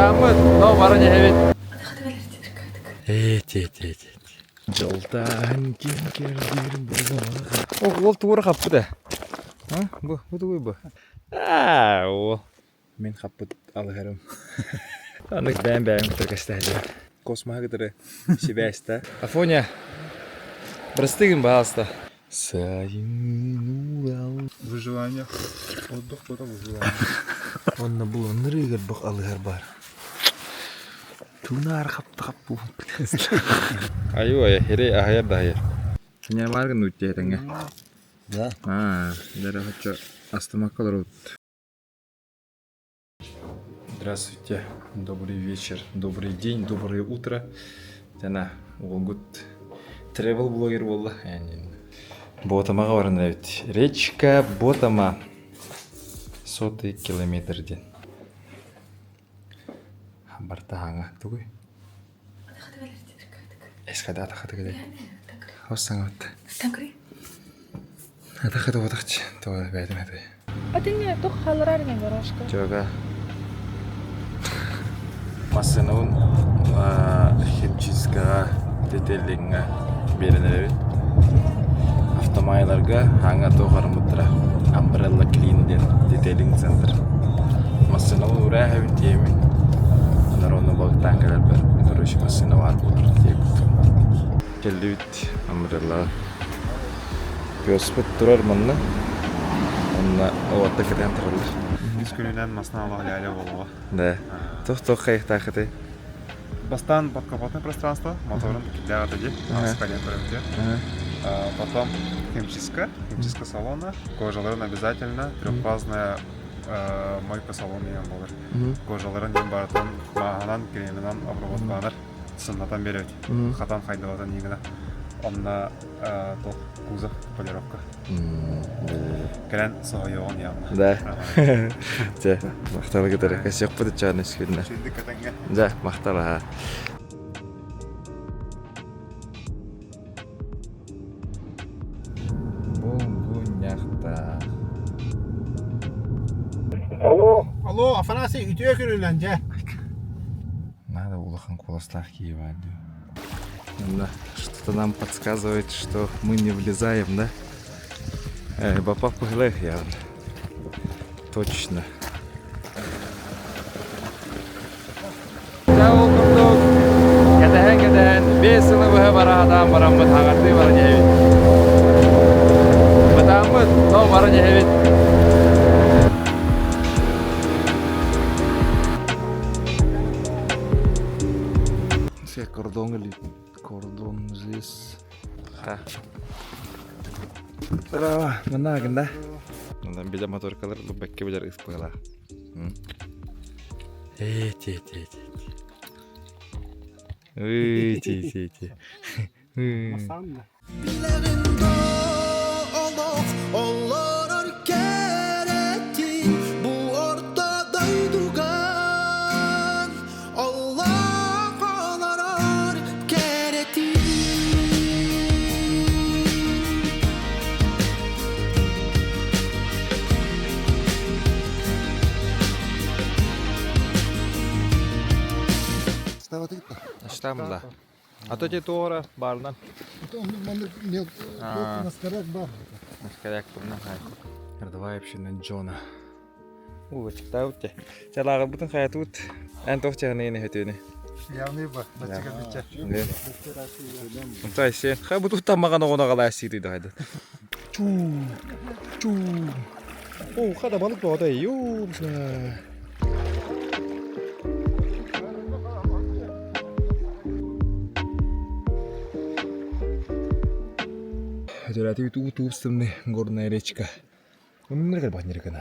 Бытааммыт, но баран иһэбит. Эти, эти, эти. Дьылтаан ким кэрдиир буолуоҕа. Ол туора хаппыт э. А, бу, бу тугуй бу? Аа, ол. Мин хаппыт алыһарым. Анык бэйэм-бэйэм кытары кэстэһэллэр. Космоһа кытары сибээстэ. Афоня, прости гын, пожалуйста. Сайын Урал. Выживание. Отдых потом выживание. Онно буланнар ыгырбах алыһар бар. Тунаар хапта хаппу. Айуу ай, хире ахайар да ахайар. Нямаргы нуутте этеңе. Да. Аа, дәрі хочу астымакка Здравствуйте, добрый вечер, добрый день, доброе утро. Жана уолгут travel блогер буолла. Ботамаға баран эбит. Речка Ботама. Сотый километр диэн. Бартаһаҥа тугуй? Эскада атахатыгы Хос саҥабытта. Атахаты отахчы. Тоҕо бэйэтим этэй. А ты не тух халырар не горошка. Чога. Массыынабын химчисткаҕа детейлиҥҥа биэрэн эрэбин. Автомайларга хаҥа туох арыммыттара Umbrella Clean диэн детейлинг центр. Массыынабын урааһабын тиэмин. Анар онно балыктаан кэлэрбэр короче массыына баар буолар диэбит. Кэллибит Umbrella Пёспут турар манна. Онно уотта кэтээн тураллар. Үс күнүнэн массыыналаах ляля буолуоҕа. Да. Туох-туох хайыктаахытай? Бастаан подкапотное пространство, моторун киллэҕэ дии, аскален көрөмтүө. Потом химчистка, химчистка салона, кожаларын обязательно, трехфазная мойка салон деген болар. Кожаларын ең барытын мааһынан, кремынан обработкаланар, сымнатан берет, хатан хайдалатан иигына. Онно туох кузов полировка. Кэлэн соһуйуоҕун явно. Да. Дьэ, махтал кытары. Кэсиэхпит ыччаан үскүннэ. Дьэ, махтал аха. Булгунньахтаах. Алло, алло, Афанасий, үтүө күнүнэн дьэ. Надо улахан куоластаах киһи баар дии. Да, что-то нам подсказывает, что мы не влезаем, да? Э, бапа пыхлых явно. Точно. Дьэ ол курдук кэтэһэн-кэтэһэн 5 сылы быһа бараатаан бараммыт хаҥардыы баран иһэбит. Бытааммыт, но баран иһэбит. Все, кордон или кордон здесь. Ха. Здорово, манна да? Биле моторкалар бэкке билер ыспыгала. Эти, эти, эти. Эти, эти, эти. Олох олорор кэрэтин бу орто дойдуга Олох олорор кэрэтин Штамла. А то те туора баарынан. Наскоряк Давай вообще на Джона. Улочктаут те. Чалаагырбытын хаятыбыт. Эн туох чаһыныйын өтүүнү. Явный ба, баччыга биччэ. Онтай сен. Ха бу туттаммаган оҕоно галааситы дайды. Чу. Чу. О, хада балык боҕотой. Юу. Өтөрәти уу туустымны горная речка. Умнар көр бахнер кына.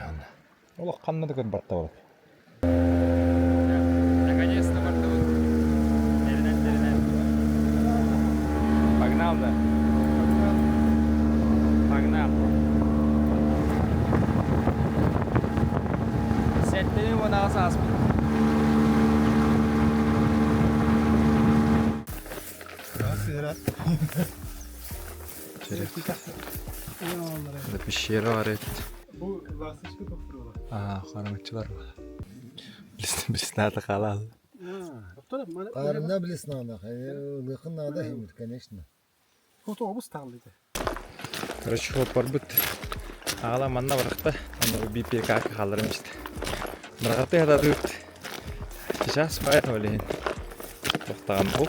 Олох ханна да көр барта бар. Наконец-то бардыбыт. Теринен теринен. Погнал да. Погнал. Сэттэни уонаҕа сааспыт. Пещера бар эбит. Бу ласточка тохтурула. Аа, хараҥаччылар. Блесната хаалаал. Арына блесна лыхын надо химир, конечно. Короче, хоппарбыт аҕала манна барахта. Онно BPK хаалларым истэ. Бырахаты хататыыт. Сейчас поэтому билигин. Тохтаҕын ух.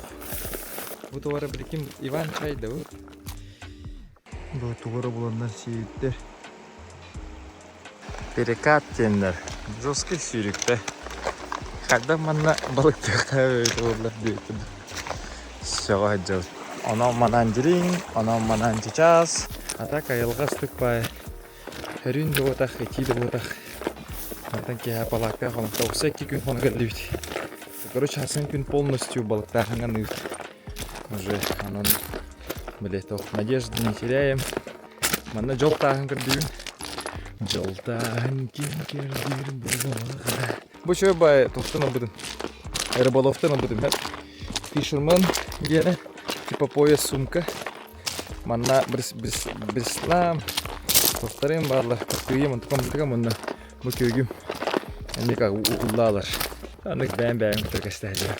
Бу туора биликим Иван чай да бу. Бу тугура буланнар сииттер. Перекат диэннэр жесткий сүүрүктэ. Хайдах манна балыктыахха эбит диэбитим. Сөҕө сылдьабыт. Онон манан дириҥ, онон манан чычаас. А так айылҕа астык баай. Өрүүн да буотах, итии да буотах. Мантан киэһэ палаакка хонукта укса икки күн хоно кэллибит. Короче, атын күн полностью балыктааһыҥҥа аныыбыт. Уже онон блядь, надежды не теряем. Манна дьол тааһын көрдүүбүн. Дьол тааһын ким көрдүүр буолуоҕа. Бу чё бай тохтон ылбытым. Рыболовтан ылбытым. Фишермен диэни типа пояс сумка. Манна брислам тохтарым баалар. Кыйым онтукам бутукам онно бу күөгүм эмиэ как уллаалар. Аны бэйэм бэйэм кытары кэстэһэллэр.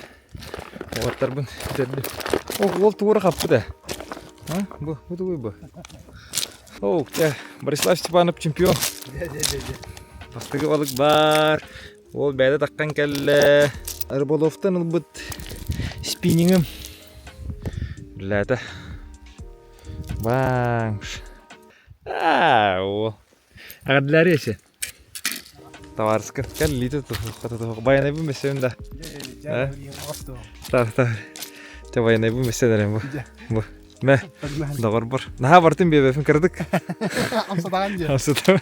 Уолаттарбын бүтэрдим. О, уол тугура хаппыт ээ. А? Бу, бу тугуй бу? О, чэ, Борислав Степанов чемпион. Бастакы балык баар. Уол бэйэтэ таххан кэллэ. Рыболовтан ылбыт спиннингым. Үлэлээтэ. Баҥш. Аа, уол. Эҕэрдэлээри эсэ. Товарыска кэл лиитэ тутуох байанайбын мессем да. Тар тар. Те байанайбын мессен эрэн бу. Бу. Мэ. Доҕорбор. Наһаа бартын биэбэфин кырдык. Амсатаҕан дьэ. Амсатаҕан.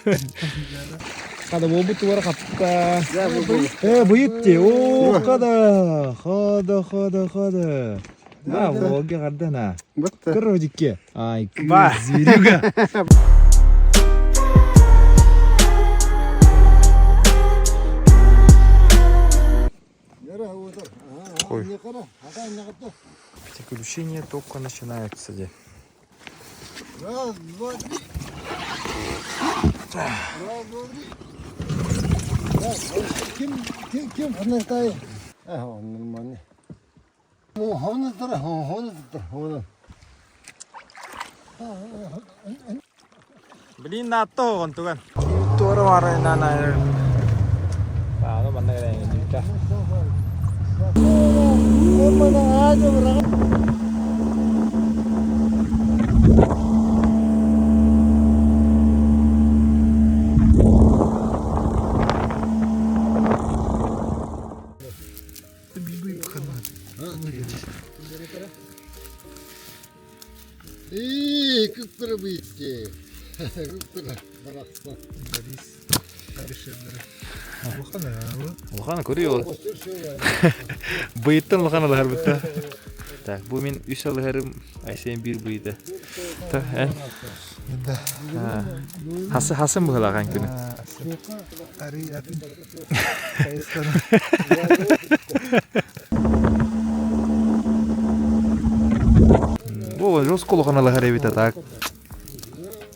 Хада буолбут тугара хапта. Э, быйыт ти. О, хада. Хада, хада, хада. Да, Волга хардана. Кыры Ай, зверюга. Ой. Приключения только начинаются, де. Раз, два, три. Раз, два, три. Ким, ким, ким ханартай? А, он нормальный. Блин, наатта оҕон туган. Туора барайынан Ааны манна кэлэн Ии, кыптыры быйтти. Кыптыры барахсан. Улахан көрүй ол. Быйыттан улахан алыһар бытта. Так, бу мин үс алыһарым, Айсен биир быйыта. Та, эн? Хасы хасын быһылахан күнү. Бу жестко улахан алыһар эбит а так.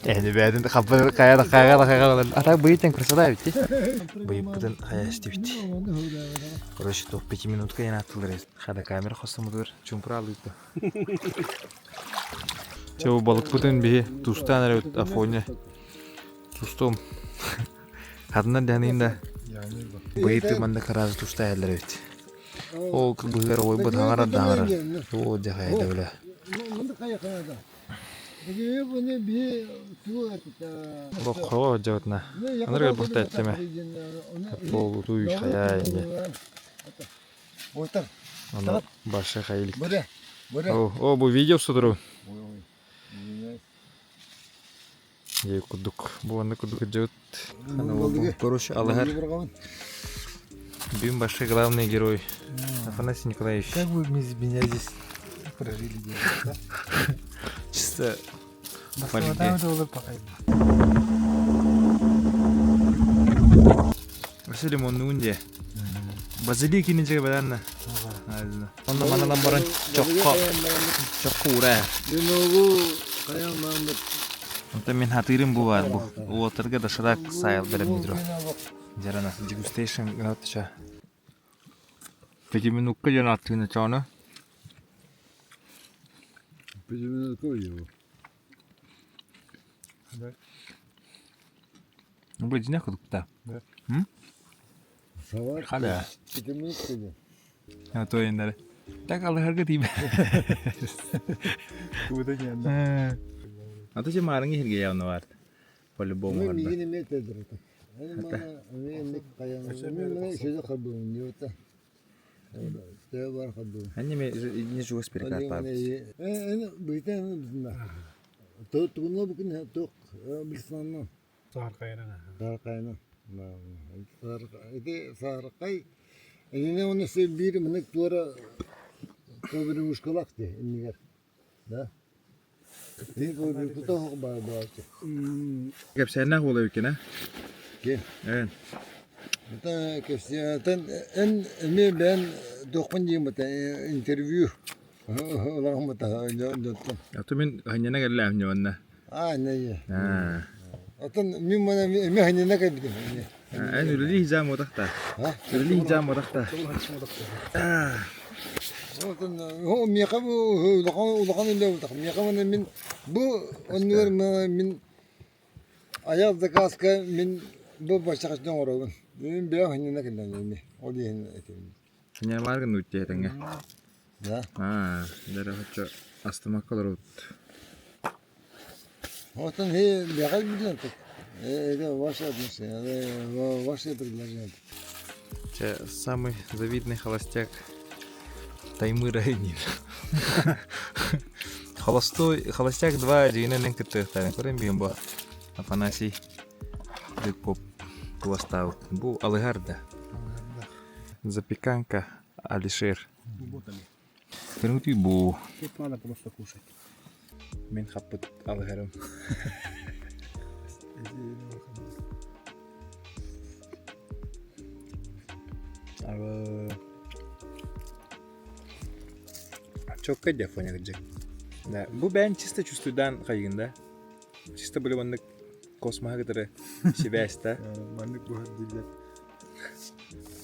Эни бэйэтин хаппы хайа да хайа да хайа да а так быйытын красота эбит Быйыппытын хайа истибит. Короче, то пятиминутка я аттылар. Хада камера хостомутугар чумпура алыытта. Чэ бу балыкпытын биһи тустаан эрэбит Афоня. Тустуом. Хатынан дэһэниин да быйыты манна кыраазы туста иһэллэр эбит. Ол быһыгар ойбут хаҥарар да хаҥарар. Оо дьэ хайа да бля. Бокхоо дьабытына. Анарга бухта эттеме. Пол утуй хайа инде. Аны башы хайылик. О, о, бу видео судуру. Дьэ курдук. Бу онно курдук дьабыт. Короче, алыһар. Бим большой главный герой. Афанасий Николаевич. Как вы без меня здесь прожили, да? Чисто Вообще лимоннуун дьэ. Базилик инничэгэ бэлэннэ. Онно манан баран чокко чокко уураа. Онтон мин хатыырым бу баар бу. Уотарга доширак сайыл бэлэмнидро. Дьарана дегустейшн гынатыча. Пятиминутка диэн ааттыын очоҕуна. Пятиминутка его. Бу дьиҥэ курдукта. Салат Халя. пятиминутка диэн. Туойуннары. Так алыһарга тиийбэ. Куда диэн. А то маарыҥ иһиргэ явно бар. По-любому Ну, барда. миигин эмиэ этэллэр этэ. Аны мана эмиэ хайан мин сөзө харбыым диэбитэ. Төһө бар харбыым. Они не жуас перекат Эн быйтан бизна. Тугуна букин тук билсанна. Сааркайынан. Сааркайынан. Ити сааркай Инне оны биир мынык туора көбүрүмүшкалах ди иннигер. Да? Кэпсээннээх буола эбиккин, Ким? Эн. Кэпсээнтэн эн эмиэ бэйэн туохпун диэммитэ интервью ылаҕыммыта дьонтон. А то мин ханньана кэллээм ньуонна. Аа, не. Оттон мин мана эмиэ ханньана кэлбитим. Эн үлэлии хижаам уотахта. Үлэлии хижаам уотахта. Оттон миэхэ бу улахан улахан үлэ буолтах. Миэхэ мана мин бу оннугар мин айар заказка мин бу баччахаччы оҥоробун. Мин бэйэм ханньана кэллэм эмиэ. Ол иһин этим. Ханньамааргын нуучча этэҥҥэ. Да. Аа, дэрэ хоччо астымакка олорбут. Оттон бэҕэл билэн тут. Это ваше отношение, ваше предложение. Че, самый завидный холостяк Таймыра Нин. Холостой, холостяк 2 дьиҥинэн кыттыахтаах. Көрөн биһин бу Афанасий Дыкпоп куластаабыт. Бу алыһар да. Запеканка Алишер. Көрүҥүтүй бу. Тут надо просто кушать. Мин хаппыт алыһарым. Чокка диафоня кырдьык. Да, бу бэйэм чисто чувствуйдаан хайыгын да. Чисто были маннык космоһа кытары сибээс да. Маннык буһар дииллэр.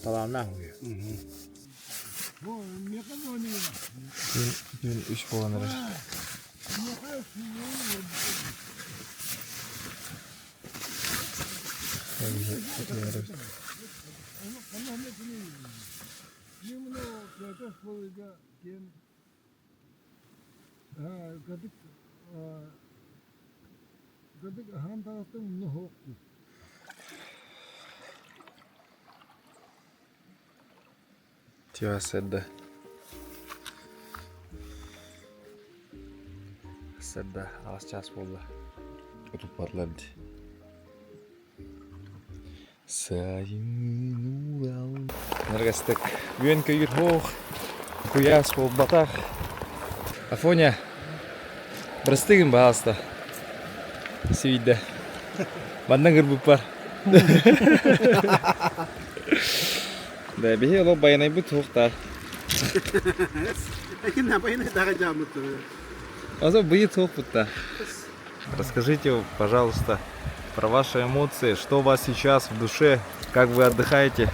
Талааннаах уйа. Күн үс буолан эрэр. Тиа сэрдэ. Сэрдэ аҕыс чаас буолла. Утуппатылар дии. Сайын Урал. Наргастык үөн-көйүүр суох, куйаас буолбатах. Афоня, прости гын пожалуйста. Сивийдэ. Манна кырбыппар. Да, биһи олох байанайбыт суохтаах. Экин байанай даҕа дьаамыт. Аза быйыт суохпутта. Расскажите, пожалуйста, про ваши эмоции, что у вас сейчас в душе, как вы отдыхаете?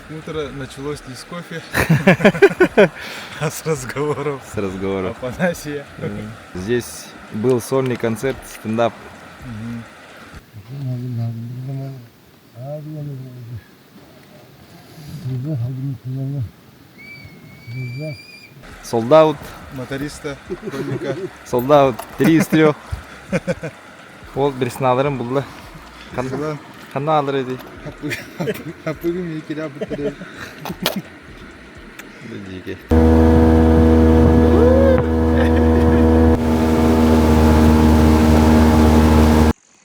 Утро началось не с кофе, а с разговоров. С разговоров. Афанасия. Здесь был сольный концерт, стендап. Sold out. Моториста, конника. Sold out. Три из трех. Ол бириснааларын булла. Ханна алыр эди? Апыгым екілі бітірер. Дикий.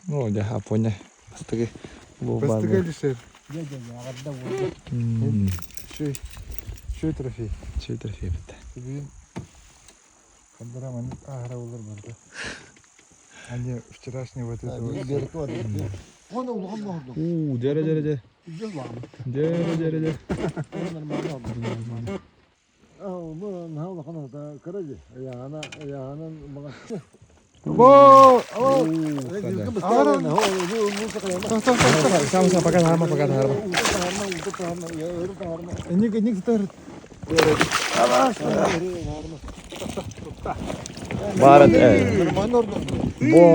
Ну, дьэ, Афоня. Бастакы Бастакы Алишер. Шөй. Шөй трофей. Шөй трофей бітті. Бүгін Хандара маннык аһара болар барда. Они вчерашний вот это вот. У, дьэрэ дьэрэ дьэ. Дьэрэ дьэрэ дьэ. Сам сам пока нахарма, пока нахарма. Ник ник тар. Баар Ба,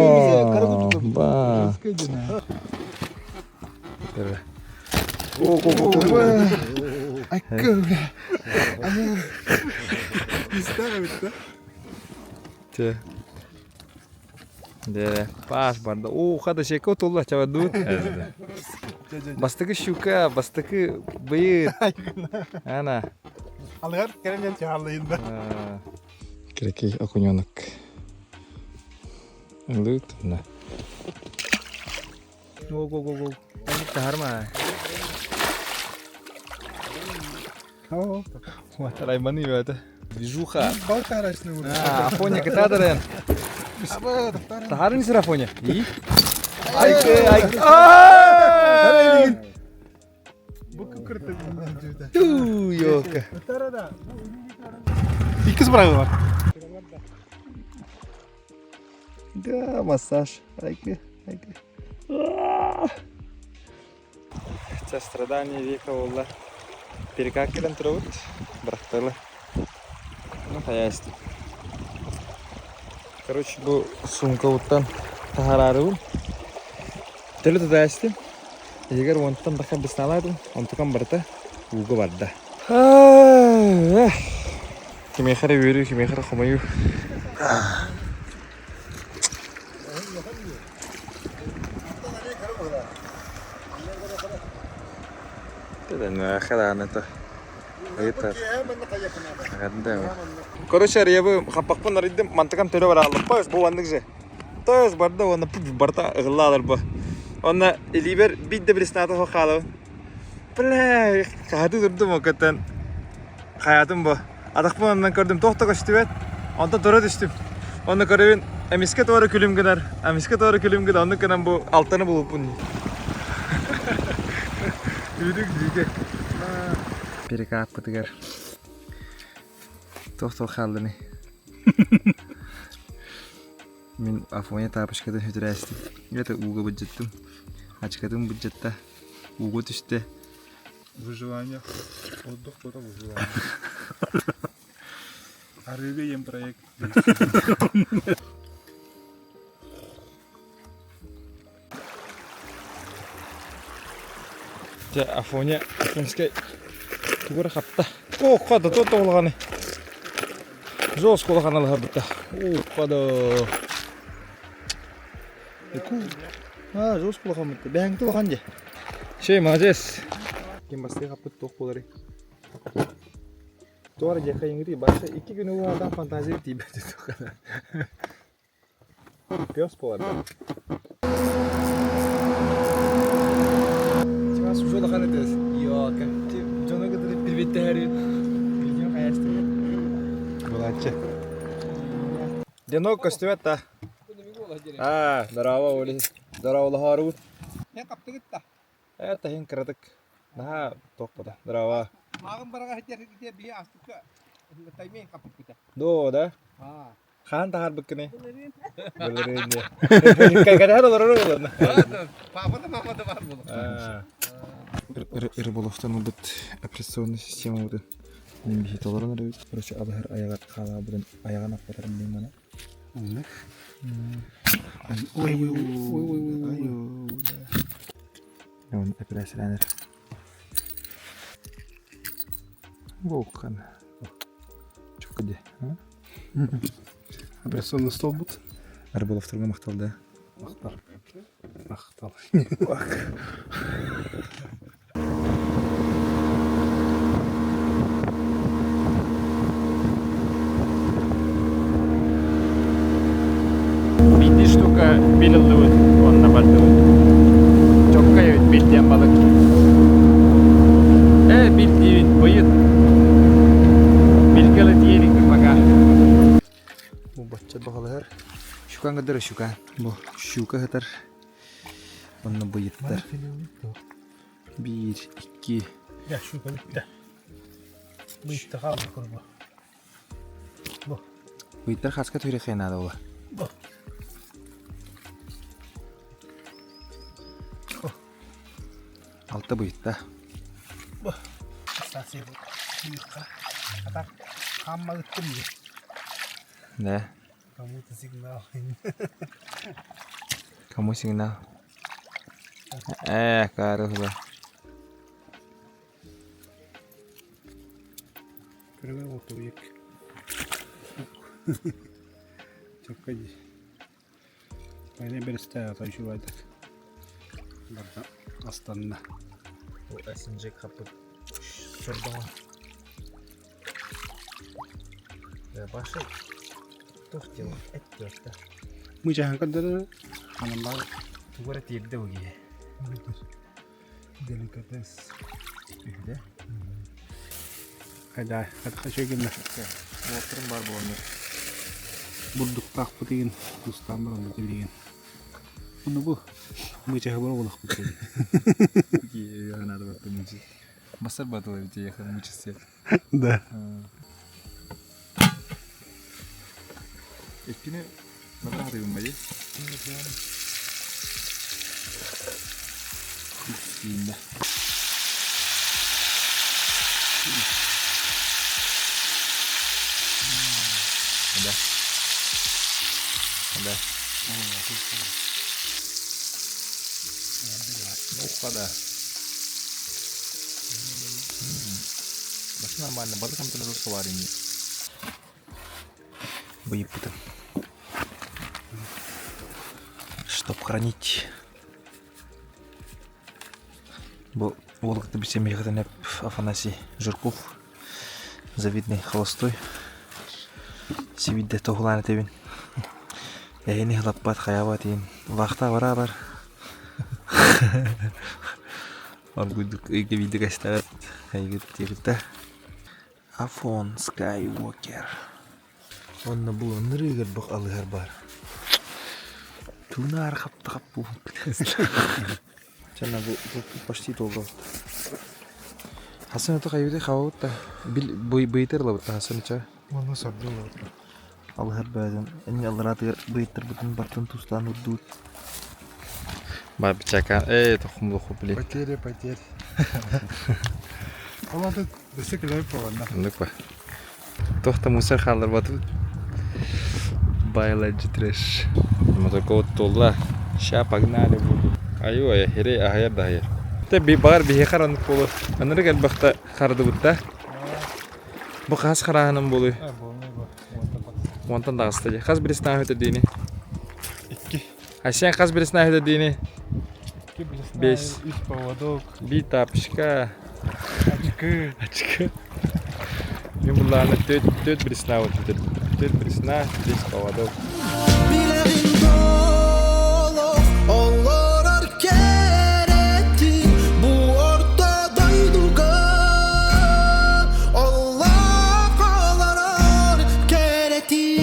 ба. Те. Дэ, паш барда. О, хада шеко тулла чаваду. Бастакы щука, бастакы быйыт. Ана. Алыгар кэрэн чааллайында. Кирекей окуненок. Лыт, на. Го го го го. Таһарма. Тарайманы это. Движуха. А, Афоня, кытадарен. Таһарын сир Афоня. И? Айкы, айкы. Ту, ёлка. Иккис быраҕыы бар. Да, массаж. Айкы, айкы. Ча страдание века буолла. Перекак кэлэн турабыт. Бырахтылар. Ну, хайаасты. Короче, бу сумкабыттан таһаараарыбын. Төлө тутаастым. Иһигэр уонтан тахха быснаалаатым. Онтукам барыта ууга барда. Кимиэхэ эрэ үөрүү, кимиэхэ эрэ хомойуу. Короче, арыйабы хаппахпын арыйдым, мантыкам төлө барааллым. Пас, бу маннык же. Тас барда уонна барта ыгылла бу. Онно илиибэр биир да билиснаата суох хаалабын. Бля, хаһаты турдум окаттан. Хайаатым бу. Атахпын оннан көрдүм, туох да көстүбэт. Онтон тура түстүм. Онно көрөбүн, эмискэ туора күлүм гынар, эмискэ туора күлүм гынар, оннук гынан бу алтаны булуппун. Үрүк дьигэ. Перекааппытыгар туох-туох хааллыный? Мин Афоня тапочкатын сүтүрээстим. Это ууга быдьыттым. Ачкатын быдьытта. Ууга түстэ. Выживание. Отдых потом выживание. Арыыга ем проект. Дьэ, Афоня Афонскай тугу эрэ хапта. О, хада, то тоҕулаҕаны. Жестко улахан алыһарбыта. О, хада. А, жестко улахан бытта. Бэһэҥти улахан дьэ. Шей, молодец. Ким бастыы хаппыт туох буоларый? Туора диэххэ иҥирии барыта икки күнү уһаатан фантазия тиийбэт Пес буолар да? Чаас уже улахан этээс. Йоо, дьону кытары приветтээри видео хайастыгы. Булааччы. Денок көстүбэт да. Аа, здорово, Оли. Здорово, лохоорубут. Мен қаптыгыт да. Э, таһын кыратык. Наһаа туох бата. Здорово. Мааҕын бараҕа ситэр бии астыкка таймень қаппыт. Доо, да? Аа. Хаан таһаарбыккыный? Былырыын диye. Кэтэһэр олорор буолан. Папа да мама да бар буолар. Рыболовтан ылбыт операционный системабытын мин биһи толорон эрэбит. Короче, абыһар айаҕар хаалаабытын айаҕын аппатарым диэн мана. Ой ой ой ой ой. Он операцияланар. Волкан. Чукка Операционный стол бут. Рыболовторга махтал да. Махтал. Махтал. Биирдии штука бил ыллыбыт уонна бардыбыт. Чоккай эбит бил диэн балык. Ээ, бил диибин, быйыт. Билгэ тиэрикпин пока. Бу бачча баҕалаһар. Щукан кытары щука. Бу щука сытар. Онно быйыттар. Биир, икки. Я щука бүттэ. Быйытта хаалла курбу. Быйыттар хаска түһүрэ наада була. Бу. Алта быйытта. Бу. Станция бу. Быйыкка. А так хааммагыттым дии. Да. Кому-то сигнал. Кому сигнал? Э, карыһыла. Көрүҥэ отуйук. Чөккө дии. Айна берестэ ата үчүгэйдик. Барда астанна. Бу SNG хаппыт сордоҥо. Башы туох диэн эт диэхтэ. Мычаһын көрдөрөр. Ханан баар. Тугу эрэ тиэрдэ бу киһи. Деликатес. Үһүдэ. Хайда, хата гынна. Уоттарым бар буоланнар. Бурдуктаахпыт игин тустаан баран билигин. Ону бу мычаһы бар олохпут. Надо было мучить. Басар батыл ведь ехал мучиться. Да. Иккини баҕар бади. Сииннэ. Да. Да. Ну, да. Басы нормально, балык амтан бар ини. Быйыппытым. Чтоб хранить. Бу уолукта билсэмиэхитин Афанасий Жирков завидный холостой сибидде туһулаан этэбин эһини хылаппат хайаабат иин вахта бараабар оргуйдук ыйга биирдэ кэстэҕит хайгыт диэбитэ Афон Скайуокер Уонна бу ынырыыгар бөх алыһар баар. Тунаар хапта хаппу. Чана бу почти толду. Хасан это хайбыты хабабыт да бил быйтыр лабыт Хасан ча. Оны сорду лабыт. Алыһар бәден энни алларатыгар быйыттарбытын бартын тустаан урдуут. Бабичака, эй, тохум лоху, блин. Потеря, потеря. Олады дөсө килеп болғанда. Оннук Туох да мусор хаалларбатыбыт. Байладжи трэш. Только вот туолла. Ща погнали буду. Айуу хири аһайар да аһайар. Те би баар биһиэхэ оннук буолуо. Анырык элбэхтэ хардыбыт да. Бу хас харааһыным буолуй? Уонтан таҕыста дии. Хас биристаах үтэ диини? Икки. Айсен хас биристаах үтэ диини? Икки блесна, Бес. үс поводок, Би тапочка. очки. Очки. Мин буллаҕына төрт төрт блесна вот төрт блесна, бес поводок. Билэҕин долох олорор кэрэтин бу орто дойдуга олох олорор кэрэтин.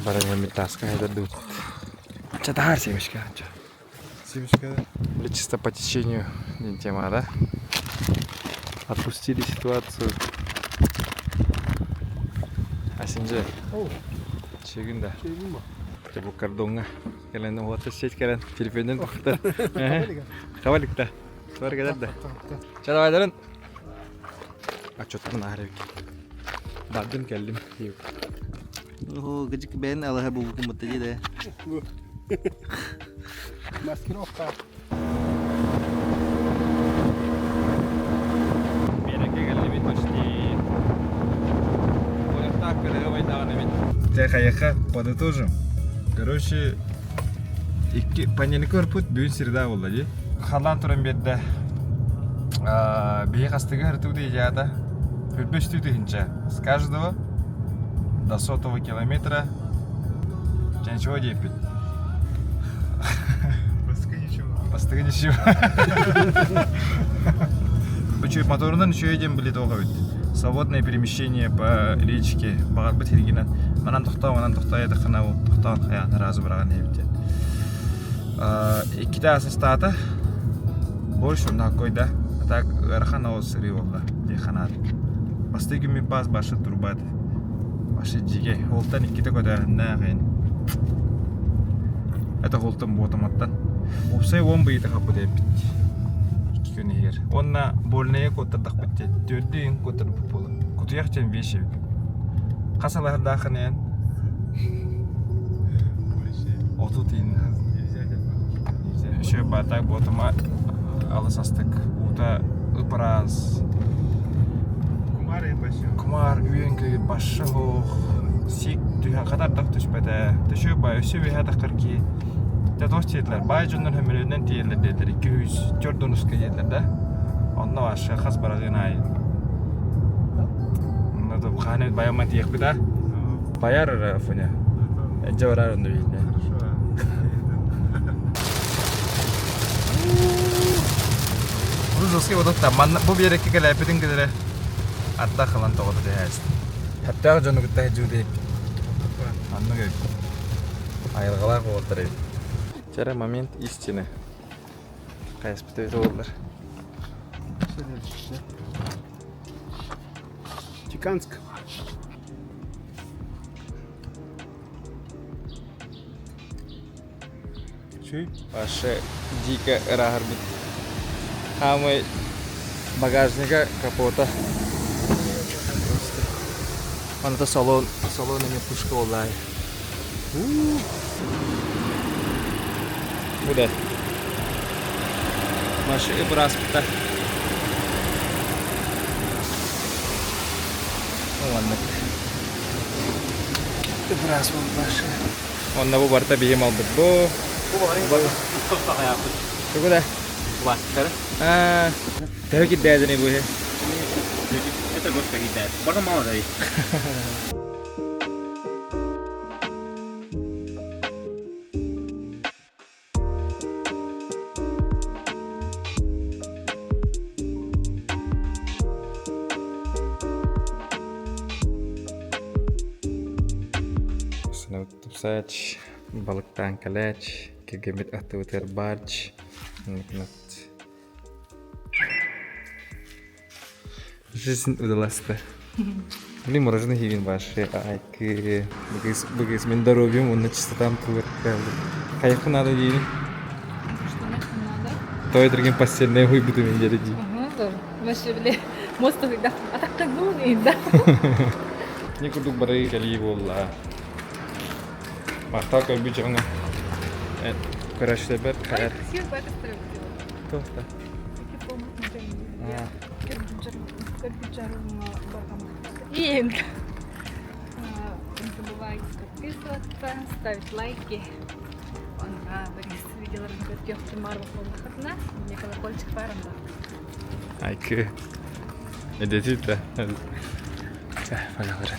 Баран таска хайдардыбыт. Чатаар семечка. Семечка. Или чисто по течению не тема, да? Отпустили ситуацию. Асинже. Чегин да. Бу кордоҥҥа. Кэлэн уота сеть кэлэн телефонун тухтар. Хабаликта. Твар кэлэр да. Чалавайдарын. Отчеттан аарыбит. Бардым кэллим. Оо, кыдьык бэйэн алаһа буолбуккун батта дии да. Маскировка. Биэрэккэ кэллибит почти. Куораттаах кырыһы эбит. Те хайаха подытожим. Короче, икки понедельник көрпүт бүгүн среда буолла дии. Халлаан туран биэрдэ. Биһи хастыга ырытыбыт ыйаата. Үрбөстүү тыһынча. С каждого до сотого километра ничего диэппит. Бастакы ничего. Бастакы ничего. Үчүгэй моторунан үчүгэй диэн били туох эбит. Свободное перемещение по речке баҕарбыт сиргинэн манан тохтоо, манан тохтоо диэтэххинэ ол тохтоон хайаан сразу быраҕан иһэбит диэн. Иккитэ астаата. Больше онно да. А так ыарахан ол сырыы буолла диэххэ наада. Бастакы күммүт баас башы турбат. Башы дьигэ. Олтан иккитэ көтөөһүннээх ин. Это холтон буотаматтан. Уопсай 10 быйыта хаппыт эппит. Икки күн иһигэр. Уонна больная куоттардахпыт диэн. Төрдү ыйын куоттарбыт буолар. Кутуйах диэн вещь эбит. Хас алаһардааххын эн? Отут иин. Еще баатаак буотама алыс астык. Уута ып-ыраас. Кумаар үйэн башша суох. Сик түһэн хатардах түспэтэ. Төшө бай өссө үөһэ таххар ки. Те туох диэтилэр? Баай дьоннор хөмөлүөннэн тиийэллэр диэтилэр. 200 донуска диэтилэр да. Онно вообще хас барагын аайы. Онно да хааны баяман тиийэхпит а. Баяр эрэ Афоня. Эдьэ барар онно биһине. Бу жесткий бодотта. Манна бу биэрэккэ кэлээппитин кэлэрэ ардах ылан тоҕото түһээст. Хэптээх дьону кытта сылдьыбыт эбиппит. Оннук эбит. Айылҕалаах уолаттар эбит. Чэрэ момент истины. Хайаспыт эбит уоллар. Чиканск. Вообще дико ырааһырбыт. Хаамай багажника капота. Онто салон, салон эмиэ пушка буоллаай. Бу да. Машина бырааспыта. Маннык. Быраас буолла. Онно бу барыта биһи малбыт бу. Тугу да? Аа, төһө кирдээдини бу иһи? Это госка кирдээт. Барда мало да. Тупсаач, балыктаан кэлээч, кэргэммит аттыбытыгар баарч, оннукунат Жизнь удалась да. Блин, мороженое хигин баши, айкы, бүгүс, бүгүс, мен здоровьем, уонна чистотам тугар Хайахы надо диибин. Что нахрен надо? Той другим постельное хуйбуту мен диэри дии. Вообще, бile, мост да, атакка да. Не курдук бары кэлии буолла. Махтал көрбүт дьоҥҥо. Көрөөччүлэрбэр хайар. Красиво бу это Туох да. И не забывайте подписываться, ставить лайки. Онна Борис видеоларын көрүөхтүн маар Мне колокольчик барында. Айкы. Эдетит да. Поехали.